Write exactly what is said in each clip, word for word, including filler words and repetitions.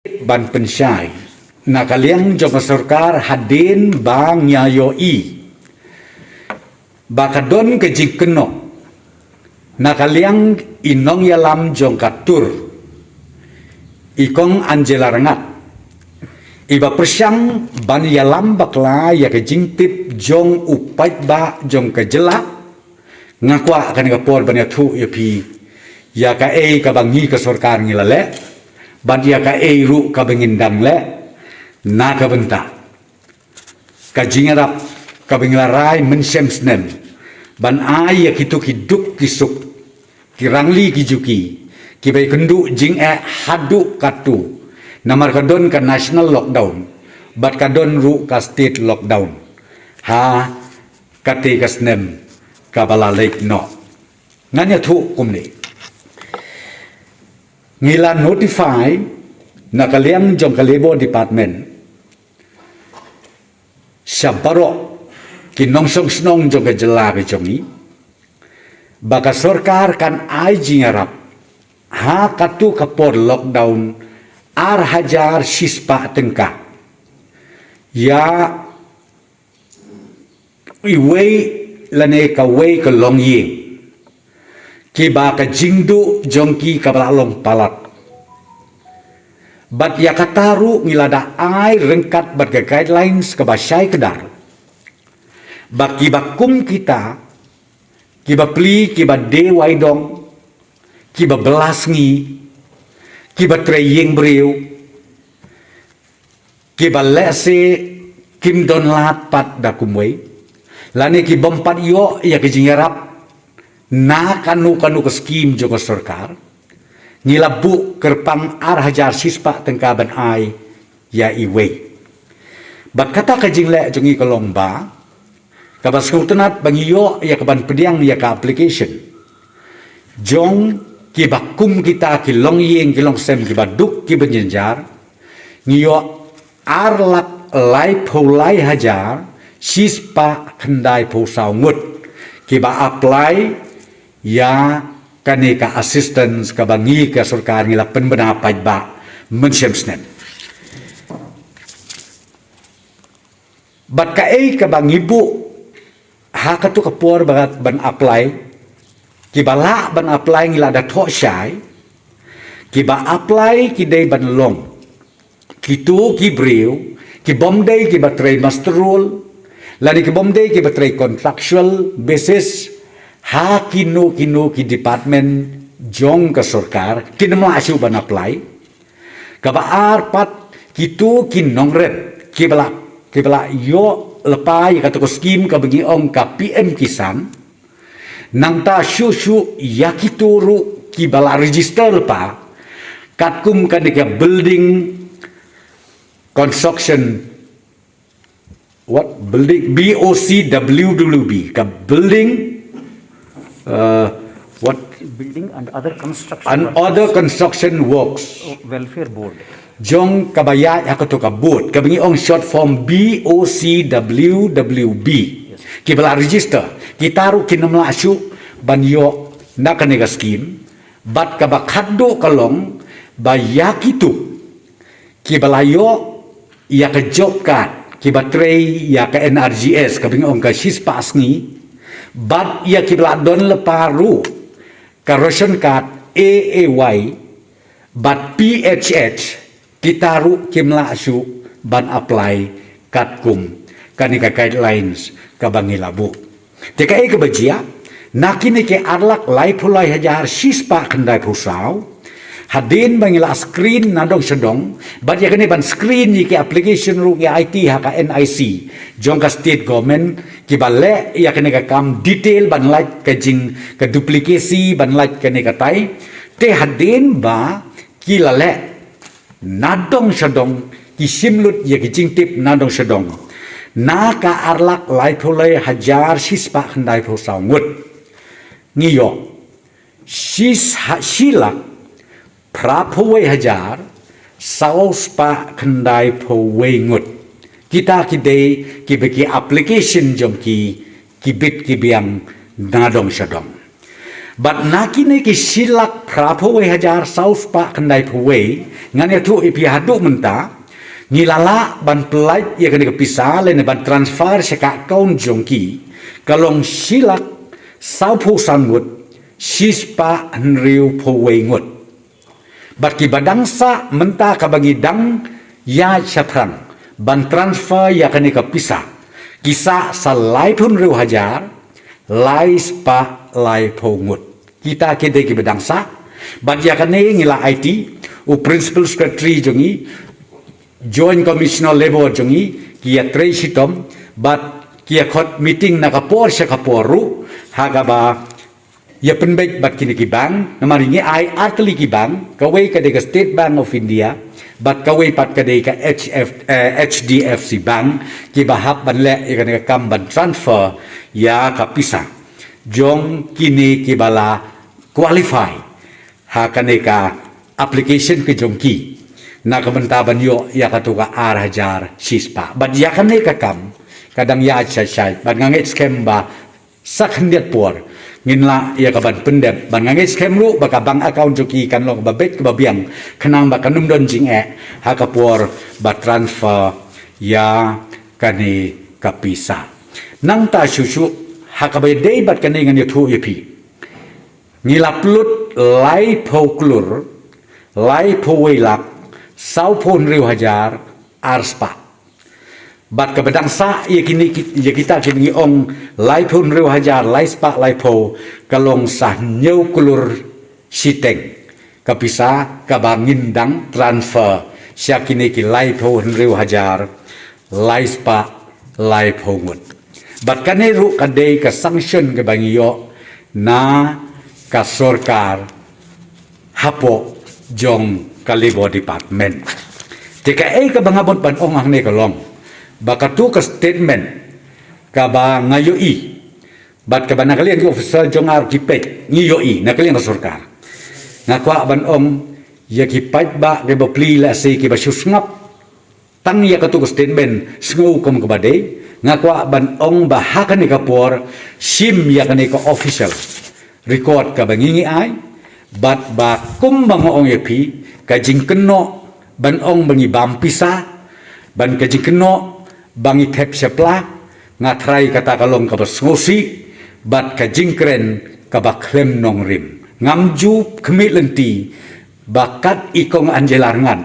ban pynshai na ka liang jong ka sorkar hadien ba ngi ïohi ba ka don ka jingkynnoh na ka liang i nongïalam jong ka tur, i Kong Angela Rangad, iba pyrshang ban ïalam bakla ïa ka jingtip jong u paidbah jong ka jylla. Nga kwah kane ka por ban ïathuh ïa phi ïa kaei kaba ngi ka sorkar ngi la leh bad ïa kaei ruh kaba ngin dang leh na ka bynta ka jingïarap kaba ngi la rai mynshem snem ban ai ïa kito ki duk ki suk, ki rangli ki juki, kiba ïakynduh jingeh haduh katto, namar ka don ka national lockdown bad ka don ruh ka state lockdown ha kata ka snem kaba la leit noh. Ngan ïathuh kumne. Ngi la notify na ka liang jong ka Labour Department sha baroh ki nongshong shnong jong ka jylla ka jong ngi ba ka sorkar kan ai jingïarap ha katto ka por lockdown ar hajar shispah tyngka ïa iwei lane kawei ka longïing kiba ka jingduh jong ki kaba la long palat. Bad ïa kata ruh ngi la da ai ryngkat bad ka guidelines kaba shai kdar ba kiba kum kita, kiba plie, kiba die wai dong, kiba bylla sngi, kiba trei ïing briew, kiba lehse kim don lad pat da kumwei, lane ki bym pat ïoh ïa ka jingïarap na kano kano ka skim jong ka sorkar, ngi la buh kyrpang ar hajar shispah tyngka ban ai ïa iwei. Bad kata ka jingleh jong ngi ka long ba kaba sngewtynnat ba ngi ïoh ïa kaban pdiang ïa ka application jong kiba kum kita, ki longïing ki longsem, kiba duk kiba jynjar, ngi ïoh ar lak laiphew lai hajar shispah khyndaiphew saw ngut kiba apply ïa kane ka assistance kaba ngi ka sorkar ngi la pynbna paidbah mynshem snem. Bad kaei kaba ngi buh ha katto ka por ba ban apply, kiba lah ban apply ngi la da thoh shai, kiba apply ki dei ban long kito ki briew ki bym dei kiba trei muster roll, lane ki bym dei kiba trei contractual basis ha kino kino ki department jong ka sorkar, kin ym lah shuh ban apply. Kaba ar pat, kito ki nongrep kiba la, kiba la ïoh lypa ïa kata ka skim kaba ngi ong ka P M Kisan. Nangta shuh shuh ïa kito ruh kiba la register lypa katkum kane ka building construction, what, building, B O C W W B, ka building, uh, what, Building and other construction and works. Other construction works Welfare Board. Jong kaba ïaid ha kato ka board kaba ngi ong short form B O C W W B, kiba la register, kita ruh kin ym lah shuh ban ïoh na kane ka skim. Bad kaba khatduh ka long ba ïa kito kiba la ïoh ïa ka job card, kiba trei ïa ka N R G S kaba ngi ong ka shispah sngi, bad ïa kiba la don lypa ruh ka ration card A A Y bad P H H, kita ruh kim lah shuh ban apply katkum kane ka guidelines kaba ngi la buh. Te kaei kaba jia, na kine ki ar lak laiphew lai hajar shispah khyndaiphew saw, hadien ba ngi la screen na dong sha dong, bad ïa kane ban screen ïa ki application ruh ngi aiti ha ka N I C jong ka state government, kiba leh ïa kane ka kam detail ban lait ka jing ka duplicacy, ban lait kane ka tai. Te hadien ba ki la leh na dong sha dong, ki shim lut ïa ki jingtip na dong sha dong, na ka ar lak laiphew lai hajar shispah khyndaiphew saw ngut, ngi ïoh shi, shi lak phraphew wei hajar saw spah khyndaiphew wei ngut. Kita ki dei kiba ki application jong ki, ki bit ki biang na dong sha dong. Bad na kine ki shi lak phra phew wei hajar saw spah khyndai phew wei, ngan ïathuh ïa phi haduh mynta, ngi la lah ban pyllait ïa kane ka pisa lane ban transfer sha ka account jong ki, ka long shi lak saw phew san ngut, shi spah hynriew phew wei ngut. Bad ki ba dang sah mynta kaba ngi dang ïa shaphrang ban transfer ïa kane ka pisa, ki sah sa lai phew hynriew hajar, lai spah lai phew ngut. Kita ki dei ki ba dang sah. Bad ïa kane ngi la aiti u Principal Secretary jong ngi, Joint Commissioner Labour jong ngi, ki ïatrei shitom, bad ki ïakhot meeting na ka por sha ka por ruh, ha kaba ïa pynbeit bad kine ki bank, namar ngi ai artylli ki bank, kawei ka dei ka State Bank of India, bad kawei pat ka dei ka H F, eh, H D F C Bank, ki ba hap ban leh ïa kane ka kam ban transfer ïa ka pisa jong kine ki ba la qualify ha kane ka application ka jong ki, na ka bynta ban ïoh ïa katu ka ar hajar shi spah. Bad ïa kane ka kam ka dang ïa shai shai, bad nga ngeit skhem ba sa khyndiat por ngin lah ïa ka ban pyndep, bad nga ngeit skhem ruh ba ka bank account jong ki kan long kaba beit kaba biang, khnang ba kan ym don jingeh ha ka por ba transfer ïa kane ka pisa. Nangta shuh shuh, ha kaba ïadei bad kane ngan ïathuh ïa phi, ngi la pynlut lai phew klur, lai phew wei lak, saw phew hynriew hajar, ar spah. Bad kaba dang sah ïa kine ki, ïa kita ki ngi ong lai phew hynriew hajar, lai spah lai phew, ka long sa hynñiew klur shiteng ka pisa kaba ngin dang transfer sha kine ki lai phew hynriew hajar, lai spah lai phew ngut. Bad kane ruh ka dei ka sanction kaba ngi ïoh na ka sorkar hapoh jong ka Labour Department. Te kaei kaba nga mut ban ong hangne ka long ba katu ka statement kaba nga ïohi, bad kaba na ka liang ki officer jong nga ruh ki peit, ngi ïohi na ka liang ka sorkar. Nga kwah ban ong ïa ki paidbah ki bapli, lehse ki ba shu sngap tang ïa katu ka statement, sngew kum kaba dei, nga kwah ban ong ba ha kane ka por shim ïa kane ka official record kaba ngi ngi ai, bad ba kumba nga ong ïa phi, ka jingkynnoh ban ong ba ngi bam pisa, bad ka jingkynnoh ba ngi thep shapla, nga tharai kata ka long kaba sngewsih, bad ka jingkren kaba khlem nongrim. Ngam ju khmih lynti ba kat i kong Angela Rngan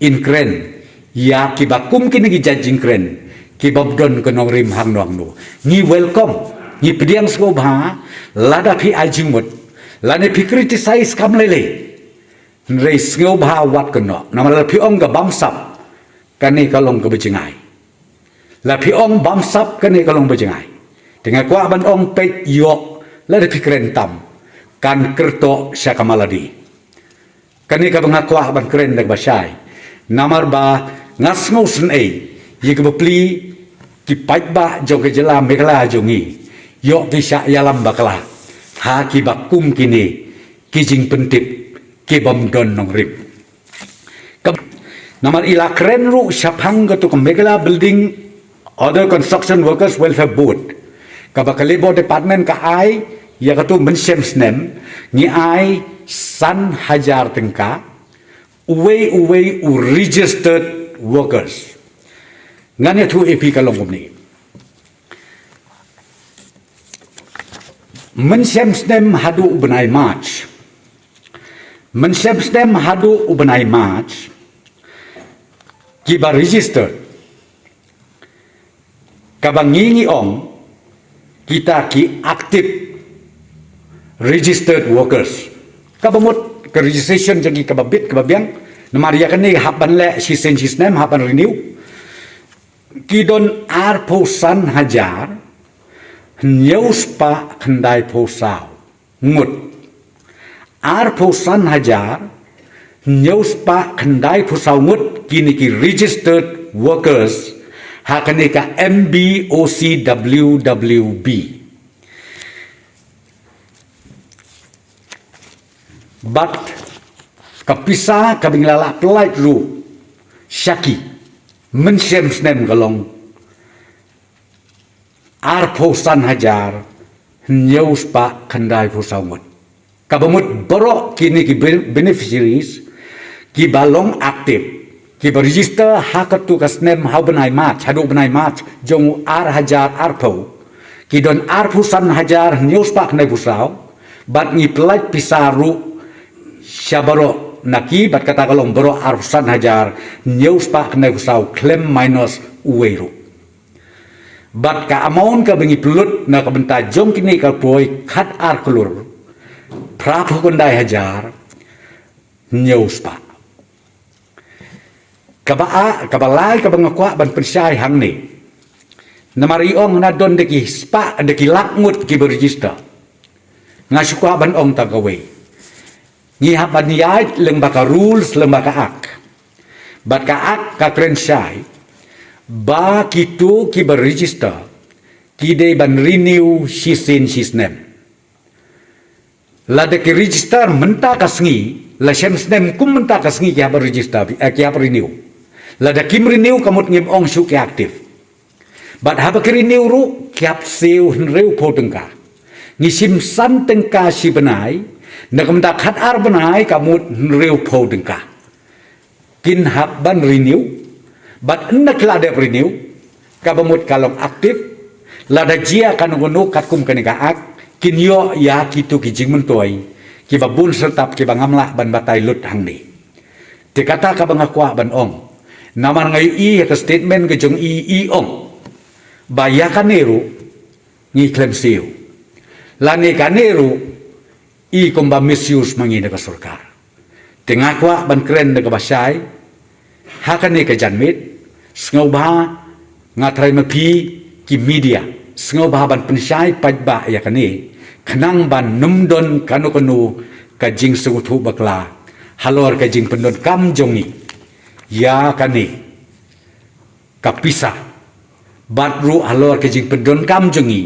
in kren ïa kiba kum kine ki jait jingkren kiba ym don ka nongrim hangno hangno. Ngi welcome, ngi pdiang sngewbha lada phi ai jingmut, lane phi criticize kam lei lei. Hynrei sngewbha wat kynnoh, namar lada phi ong ka bamsap, kane ka long kaba jngai. Lada phi ong bamsap, kane ka long ba jngai. Te nga kwah ban ong peit ïoh, lada phi kren tam, kan kyrtoh sha ka maladi. Kane kaba nga kwah ban kren da kaba shai. Namar ba nga sngewsynei ïa ki bapli, ki paidbah jong ka jylla Meghalaya jong ngi, ïoh ki shah ïalam bakla ha kiba kum kine ki jingpyntip kiba ym don nongrim. Ka, namar i la kren ruh shaphang katu ka Meghalaya Building Other Construction Workers Welfare Board, kaba ka Labour Department ka ai ïa katu mynshem snem, ngi ai san hajar tyngka uwei uwei u registered workers. Ngan ïathuh ïa phi ka long kumne. Mynshem snem haduh u bnai March. Mynshem snem haduh u bnai March, kiba registered, kaba ngi ngi ong kita ki active registered workers. Kaba mut ka registration jong ki kaba bit kaba biang, namar ïa kane hap ban leh shisien shisnem, hap ban renew. Ki don arphew san hajar hynñiew spah khyndai phew saw ngut. Arphew san hajar hynñiew spah khyndai phew saw ngut kine ki registered workers ha kane ka M B O C W W B. Bad ka pisa kaba ngi la lah pyllait ruh sha ki mynshem snem ka long arphew san hajar hynñiew spah khyndai phew saw ngut. Kaba mut baroh kine ki ben- beneficiaries kiba long active, kiba register ha katu ka snem ha u bnai March, haduh u bnai March jong u ar hajar arphew, ki don arphew san hajar hynñiew spah khyndai phew saw, bad ngi pynlait pisa ruh sha baroh na ki, bad kata ka long baroh arphew san hajar hynñiew spah khyndai phew saw khlem minus uwei ruh. Bad ka amount kaba ngi pynlut na ka bynta jong kine ka poi khat ar klur phra phew khyndai hajar hynñiew spah. Kaba a, kaba lai kaba nga kwah ban pynshai hangne. Namar i ong na don da ki spah, da ki lak ngut kiba register. Nga shu kwah ban ong tang kawei. Ngi hap ban ïaid lyngba ka rules, lyngba ka act. Bad ka act ka kren shai ba kito kiba register ki dei ban renew shisien shisnem. Lada ki register mynta ka sngi, la shem snem kum mynta ka sngi ki hap register, eh, ki hap renew. Lada kim renew ka mut ngim ong shuh ki active. Bad haba ki renew ruh ki hap siew hynriew phew tyngka. Ngi shim san tyngka shi bnai, na ka bynta khat ar bnai ka mut hynriew phew tyngka. Kin hap ban renew, bad ynda ki la dep renew, kaba mut ka long active, lada jia kano kano katkum kane ka act, kin ïoh ïa kito ki jingmyntoi kiba bun syrtap kiba ngam lah ban batai lut hangne. Te kata kaba nga kwah ban ong. Namar nga ïohi ïa ka statement ka jong i, i ong ba ïa kane ruh ngi khlem siew. Lane kane ruh i kumba misuse ma ngi da ka sorkar. Te nga kwah ban kren da kaba shai ha kane ka janmiet, sngewbha nga trai ma phi ki media, sngewbha ban pynshai paidbah ïa kane, khnang ban ym don kano kano ka jingsngewthuh bakla halor ka jingpyndonkam jong ngi ïa kane ka pisa, bad ruh halor ka jingpyndonkam jong ngi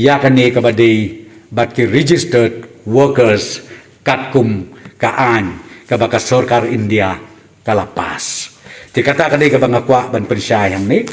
ïa kane kaba dei bad ki registered workers katkum ka aiñ kaba ka sorkar India ka la pass. Te kata ka dei kaba nga kwah ban pynshai hangne.